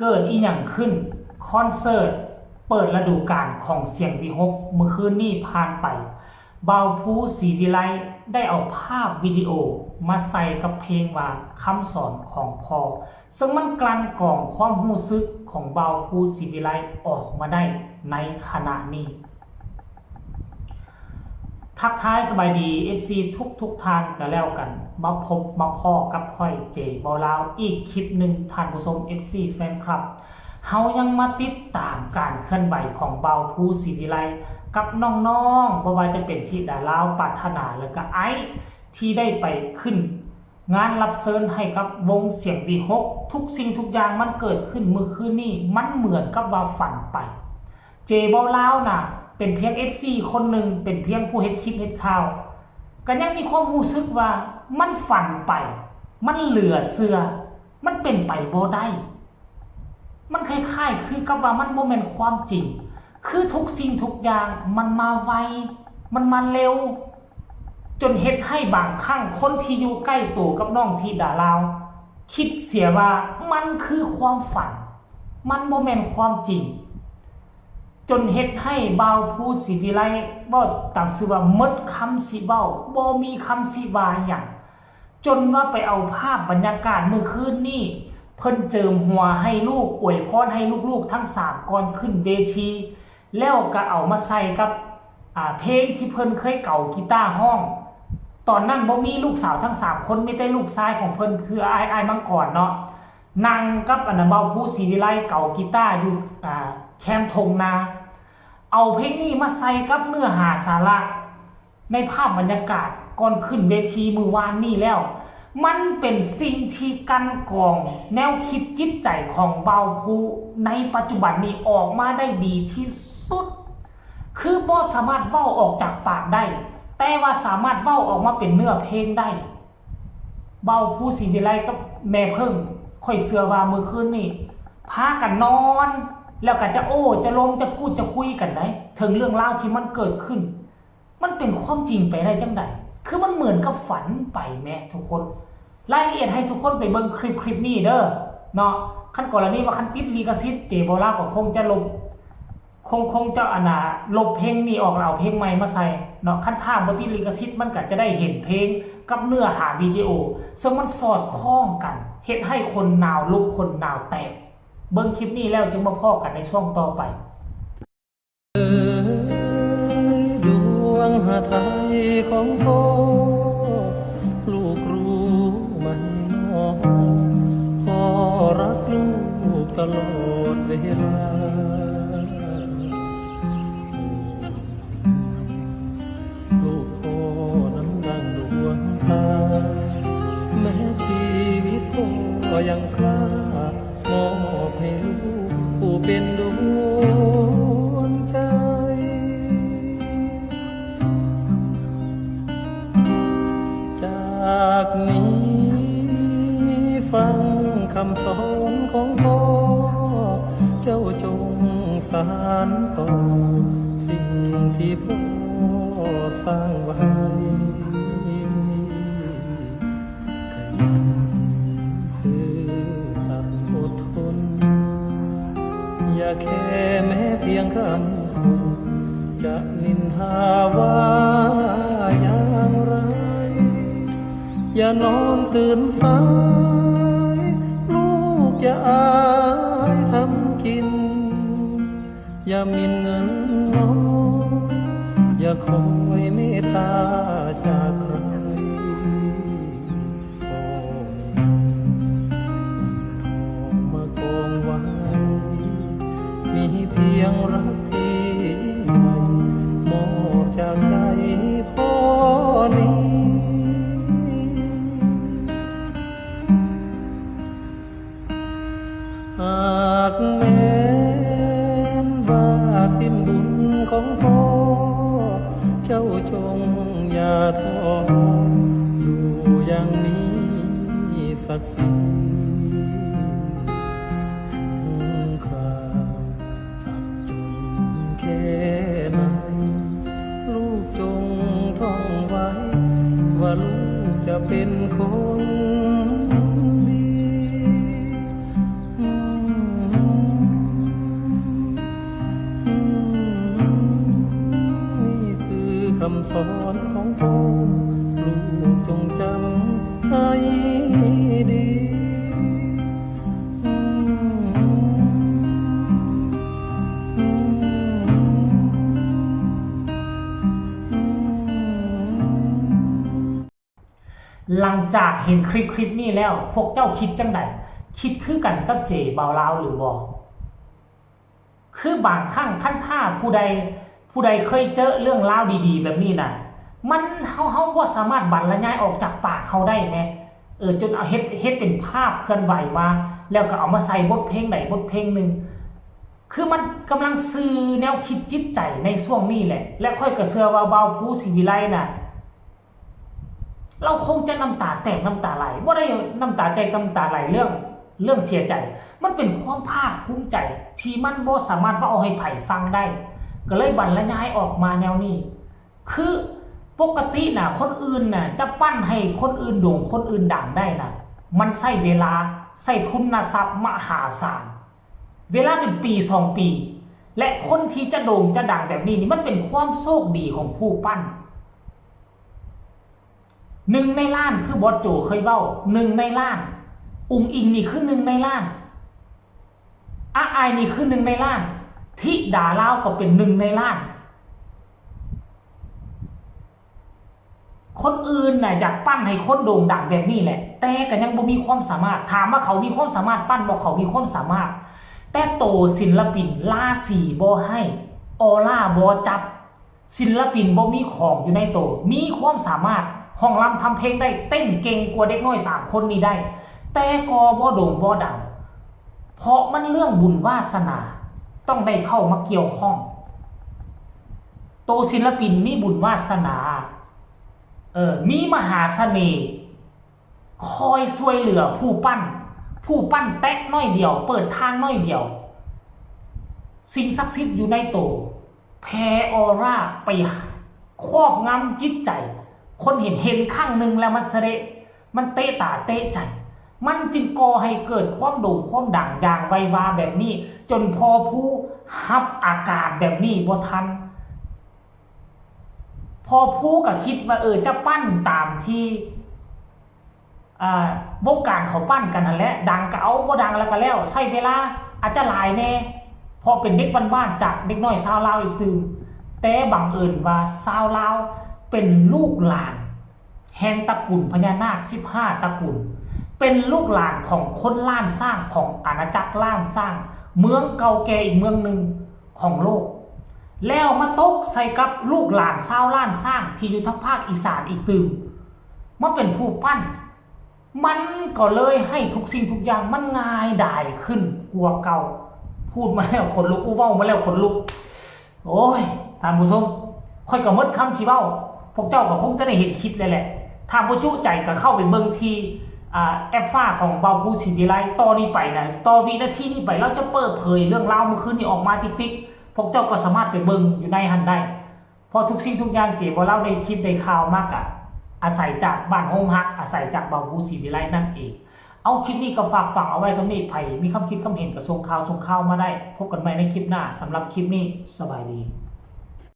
ເກີດອີ່ຫຍັງຂຶ້ນ? ຄອນເສີດເປີດລະດູການຂອງສຽງວີຫົກມື້ຄືນນີ້ຜ່ານໄປ, ບ່າວພູ ສີວິໄລ ໄດ້ເອົາພາບວິດີໂອມາໃສ່ກັບເພງວ່າ ຄຳສອນຂອງພໍ່, ເຊິ່ງມັນກັ່ນກອງຄວາມຮູ້ສຶກຂອງບ່າວພູ ສີວິໄລ ອອກມາໄດ້ໃນຂະນະນີ້. ທັກທາຍສະບາຍດີ ເອັຟຊີ ທຸກໆທ່ານກະແລ້ວກັນ, ມາພົບມາພໍ້ກັບຂ້ອຍ ເຈ ເບົາລາວ ອີກຄລິບໜຶ່ງ ທ່ານຜູ້ຊົມ ເອັຟຊີ ແຟນຄລັບ. ເຮົາຍັງມາຕິດຕາມການເຄື່ອນໄຫວຂອງບ່າວພູ ສີວິໄລ ກັບນ້ອງໆ, ບໍ່ວ່າຈະເປັນທິດາລາວ ປາດຖະໜາ ແລະກະໄອ ທີ່ໄດ້ໄປຂຶ້ນ ງານຮັບເຊີນໃຫ້ກັບວົງສຽງວີຫົກ. ທຸກສິ່ງທຸກຢ່າງມັນເກີດຂຶ້ນມື້ຄືນນີ້, ມັນເໝືອນກັບວ່າຝັນໄປ. ເຈ ເບົາລາວນະ ເປັນພຽງ ເອັຟຊີ ຄົນໜຶ່ງ, ເປັນພຽງຜູ້ເຮັດຄລິບເຮັດຂ່າວ, ກະຍັງມີຄວາມຮູ້ສຶກວ່າມັນຝັນໄປ, ມັນເຫຼືອເຊື່ອ, ມັນເປັນໄປບໍ່ໄດ້. ມັນຄ້າຍໆຄືກັບວ່າມັນບໍ່ແມ່ນຄວາມຈິງ, ຄືທຸກສິ່ງທຸກຢ່າງມັນມາໄວ, ມັນມາເລັວ, ຈົນເຮັດໃຫ້ບາງຄັ້ງຄົນທີ່ຢູ່ໃກ້ໂຕກັບນ້ອງທິດາລາວ ຄິດເສຍວ່າມັນຄືຄວາມຝັນ, ມັນບໍ່ແມ່ນຄວາມຈິງ, ຈົນເຮັດໃຫ້ບ່າວພູ ສີວິໄລ ເວົ້າຕາມຊື່ວ່າໝົດຄຳຊິເວົ້າ, ບໍ່ມີຄຳຊິວ່າຫຍັງ. ຈົນວ່າໄປເອົາພາບບັນຍາກາດມື້ຄືນນີ້, ເພິ່ນເຈີມຫົວໃຫ້ລູກ, ອວຍພອນໃຫ້ລູກໆທັງສາມກ່ອນຂຶ້ນເວທີ, ແລ້ວກະເອົາມາໃສ່ກັບ ອາ ເພງທີ່ເພິ່ນເຄີຍເກົາກີຕາຮ້ອງ. ຕອນນັ້ນບໍ່ມີລູກສາວທັງສາມຄົນ, ມີແຕ່ລູກຊາຍຂອງເພິ່ນ ຄືອ້າຍ, ອ້າຍມັງກອນເນາະ, ນັ່ງກັບອັນນະ ບ່າວພູ ສີວິໄລ ເກົາກີຕາຢູ່ ອາ ແຄມທົ່ງນາ. ເອົາເພງນີ້ມາໃສ່ກັບເນື້ອຫາສາລະ ໃນພາບບັນຍາກາດກ່ອນຂຶ້ນເວທີມື້ວານນີ້ແລ້ວ, ມັນເປັນສິ່ງທີ່ກັ່ນກອງແນວຄິດຈິດໃຈຂອງບ່າວພູໃນປັດຈຸບັນນີ້ອອກມາໄດ້ດີທີ່ສຸດ. ຄືບໍ່ສາມາດເວົ້າອອກຈາກປາກໄດ້, ແຕ່ວ່າສາມາດເວົ້າອອກມາເປັນເນື້ອເພງໄດ້. ບ່າວພູ ສີວິໄລ ກັບແມ່ເພິ່ງ, ຂ້ອຍເຊື່ອວ່າມື້ຄືນນີ້ພາກັນນອນ ແລ້ວກໍຈະໂອ້ ຈະລົມ ຈະພູດ ຈະຄຸຍກັນໃດ ເຖິງເລື່ອງລາວທີ່ມັນເກີດຂຶ້ນ. ມັນເປັນຄວາມຈິງໄປໄດ້ຈັ່ງໃດ? ຄືມັນເໝືອນກັບຝັນໄປແມະທຸກຄົນ. ລາຍລະອຽດໃຫ້ທຸກຄົນໄປເບິ່ງຄລິບ ຄລິບນີ້ເດີເນາະ. ຄັນກໍລະນີວ່າຄັນຕິດລິຂະສິດ ເຈ ເບົາລາວ ກໍຄົງຈະລົບ, ຄົງ, ຄົງຈະ ອັນນາ ລົບເພງນີ້ອອກ ແລ້ວເອົາເພງໃໝ່ມາໃສ່ເນາະ. ຄັນຖ້າບໍ່ຕິດລິຂະສິດ ມັນກໍຈະໄດ້ເຫັນເພງກັບເນື້ອຫາວິດີໂອ ເຊິ່ງມັນສອດຄ່ອງກັນ, ເຮັດໃຫ້ຄົນໜາວລຸກ ຄົນໜາວແຕກ. ເບິ່ງຄລິບນີ້ແລ້ວຈຶ່ງມາພໍ້ກັນໃນຊ່ວງຕໍ່ໄປ. ເອີຍ ດວງຫະໄທຂອງພໍ່ ລູກຮູ້ໄໝ? ພໍ່ ພໍ່ຮັກລູກຕະຫຼອດເວລາ. ລູກພໍ່ນັ້ນດັ່ງດວງຕາ, ແມ້ຊີວິດພໍ່ຍັງຄ່າ ມອບໃຫ້ລູກຜູ້ເປັນດວງໃຈ. ຈາກນີ້ຟັງຄຳສອນຂອງພໍ່, ເຈົ້າຈົ່ງສານຕໍ່ສິ່ງທີ່ພໍ່ສ້າງໄວ້. ຂະຫຍັນ ຊື່ສັດ ອົດທົນ, ຢ່າແຄ່ແມ້ພຽງຄຳຄົນ ຈະນິນທາວ່າຢ່າງໃດ. ຢ່ານອນຕື່ນສາຍ ລູກຢ່າອາຍທຳກິນ. ຢ່າໝິ່ນເງິນນ້ອຍ ຢ່າຄອຍເມດຕາຈາກໃຄ. ພໍ່ແມ່ເງິນທອງມາກອງໄວ້ ມີພຽງຮັກທີ່ຍິ່ງໃຫຍ່ ມອບຈາກໃຈພໍ່ນີ້. ຫາກແມ່ນວ່າສິ້ນບຸນຂອງພໍ່ ເຈົ້າຈົ່ງຢ່າທໍ້ ຢູ່ຢ່າງມີສັກສີ. ເຖິງຄາວອັບຈົນແຄ່ໃດ ລູກຈົ່ງທ່ອງໄວ້ ວ່າລູກຈະເປັນຄົນດີ. ສອນຂອງພໍ່ ລູກຈົ່ງຈຳໃຫ້ດີ. ຫຼັງຈາກເຫັນຄລິບຄລິບນີ້ແລ້ວ ພວກເຈົ້າຄິດຈັ່ງໃດ? ຄິດຄືກັນກັບເຈບ່າວລາວຫຼືບໍ່? ຄືບາງຄັ້ງຄັນຖ້າຜູ້ໃດ ຜູ້ໃດເຄີຍເຈີເລື່ອງລາວດີໆແບບນີ້ນະ ມັນ ເຮົາ ເຮົາບໍ່ສາມາດບັນລະຍາຍອອກຈາກປາກເຮົາໄດ້ແມ. ເອີ ຈົນເອົາເຮັດ ເຮັດເປັນພາບເຄື່ອນໄຫວມາ ແລ້ວກໍເອົາມາໃສ່ບົດເພງໃດບົດເພງໜຶ່ງ. ຄືມັນກຳລັງສື່ແນວຄິດຈິດໃຈໃນຊ່ວງນີ້ແຫຼະ ແລະ ຂ້ອຍກໍເຊື່ອວ່າບ່າວພູ ສີວິໄລນະ ລາວຄົງຈະນ້ຳຕາແຕກນ້ຳຕາໄຫຼ ບໍ່ໄດ້ນ້ຳຕາແຕກນ້ຳຕາໄຫຼເລື່ອງ ເລື່ອງເສຍໃຈ. ມັນເປັນຄວາມພາກພູມໃຈທີ່ມັນບໍ່ສາມາດເວົ້າໃຫ້ໃຜຟັງໄດ້ ກໍເລີຍບັນລະຍາຍອອກມາແນວນີ້. ຄືປົກກະຕິນະ ຄົນອື່ນນະ ຈະປັ້ນໃຫ້ຄົນອື່ນໂດ່ງ ຄົນອື່ນດັງໄດ້ນະ ມັນໃຊ້ເວລາ ໃຊ້ທຶນນະຊັບມະຫາສານ ເວລາເປັນປີສອງປີ ແລະ ຄົນທີ່ຈະໂດ່ງຈະດັງແບບນີ້ນີ້ ມັນເປັນຄວາມໂຊກດີຂອງຜູ້ປັ້ນ. ໜຶ່ງໃນລ້ານ ຄືບອສໂຈເຄີຍເວົ້າ ໜຶ່ງໃນລ້ານ. ອຸງອິງນີ້ຄືໜຶ່ງໃນລ້ານ. ອາອ້າຍນີ້ຄືໜຶ່ງໃນລ້ານ. ທິດາລາວກໍເປັນໜຶ່ງໃນລ້ານ. ຄົນອື່ນນະຢາກປັ້ນໃຫ້ຄົນໂດ່ງດັງແບບນີ້ແຫຼະ ແຕ່ກໍຍັງບໍ່ມີຄວາມສາມາດ. ຖາມວ່າເຂົາມີຄວາມສາມາດປັ້ນບໍ່? ເຂົາມີຄວາມສາມາດ ແຕ່ໂຕສິນລະປິນລາສີບໍ່ໃຫ້ ອໍລາບໍ່ຈັບ. ສິນລະປິນບໍ່ມີຂອງຢູ່ໃນໂຕ ມີຄວາມສາມາດ ຮ້ອງລຳທຳເພງໄດ້ ເຕັ້ນເກັ່ງກວ່າເດັກນ້ອຍສາມຄົນນີ້ໄດ້ ແຕ່ກໍບໍ່ໂດ່ງບໍ່ດັງ ເພາະມັນເລື່ອງບຸນວາສະໜາ ຕ້ອງໄດ້ເຂົ້າມາກ່ຽວຂ້ອງ. ໂຕສິນລະປິນມີບຸນວາສະໜາ ເອີ ມີມະຫາສະເໜ່ ຄອຍຊ່ວຍເຫຼືອຜູ້ປັ້ນ ຜູ້ປັ້ນແຕະໜ້ອຍດຽວ ເປີດທາງໜ້ອຍດຽວ ສິ່ງສັກສິດຢູ່ໃນໂຕ ແຜ່ອໍລາໄປຄອບງຳຈິດໃຈ ຄົນເຫັນ ເຫັນຄັ້ງໜຶ່ງແລ້ວມັນສະເດະ ມັນເຕະຕາເຕະໃຈ ມັນຈຶ່ງກໍ່ໃຫ້ເກີດຄວາມໂດ່ງຄວາມດັງຢ່າງໄວວາແບບນີ້ ຈົນພໍ່ພູຮັບອາການແບບນີ້ບໍ່ທັນ. ພໍ່ພູກໍຄິດວ່າ ເອີ ຈະປັ້ນຕາມທີ່ ອ່າ ວົງການເຂົາປັ້ນກັນຫັ້ນແຫຼະ ດັງກໍເອົາ ບໍ່ດັງແລ້ວກໍແລ້ວ ໃຊ້ເວລາອາດຈະຫຼາຍແດ່ ເພາະເປັນເດັກບ້ານໆ ຈາກເດັກນ້ອຍຊາວລາວອີກຕື່ມ. ແຕ່ບັງເອີນວ່າຊາວລາວເປັນລູກຫຼານແຫ່ງຕະກຸນພະຍານາກສິບຫ້າຕະກຸນ ເປັນລູກຫຼານຂອງຄົນລ້ານຊ້າງ ຂອງອານາຈັກລ້ານຊ້າງ ເມືອງເກົ່າແກ່ອີກເມືອງໜຶ່ງຂອງໂລກ ແລ້ວມາຕົກໃສ່ກັບລູກຫຼານຊາວລ້ານຊ້າງທີ່ຢູ່ທາງພາກອີສານອີກຕື່ມ ມາເປັນຜູ້ປັ້ນ ມັນກໍເລີຍໃຫ້ທຸກສິ່ງທຸກຢ່າງມັນງ່າຍດາຍຂຶ້ນກວ່າເກົ່າ. ພູດມາແລ້ວຂົນລຸກ ອູ້ ເວົ້າມາແລ້ວຂົນລຸກ. ໂອ້ຍ ທ່ານຜູ້ຊົມ ຂ້ອຍກໍໝົດຄຳຊິເວົ້າ ພວກເຈົ້າກໍຄົງຈະໄດ້ເຫັນຄລິບແລ້ວແຫຼະ. ຖ້າບໍ່ຈຸໃຈກໍເຂົ້າໄປເບິ່ງທີ່ ອ່າ ແອັບຟ້າຂອງບ່າວພູ ສີວິໄລ. ຕໍ່ນີ້ໄປນະ ຕໍ່ວິນາທີນີ້ໄປ ລາວຈະເປີດເຜີຍເລື່ອງລາວມື້ຄືນນີ້ອອກມາຕິກໆ ພວກເຈົ້າກໍສາມາດໄປເບິ່ງຢູ່ໃນຫັ້ນໄດ້. ເພາະທຸກສິ່ງທຸກຢ່າງເຈບໍ່ເລົ່າໄດ້ຄລິບໄດ້ຂ່າວມາກະອາໄສຈາກບ້ານໂຮມຮັກ ອາໄສຈາກບ່າວພູ ສີວິໄລນັ້ນເອງ. ເອົາ ຄລິບນີ້ກໍຝາກຝັງເອົາໄວ້ສ່ຳນີ້ ໃຜມີຄຳຄິດຄຳເຫັນກໍສົ່ງຂ່າວສົ່ງຂ່າວມາໄດ້. ພົບກັນໃໝ່ໃນຄລິບໜ້າ ສຳລັບຄລິບນີ້ ສະບາຍດີ.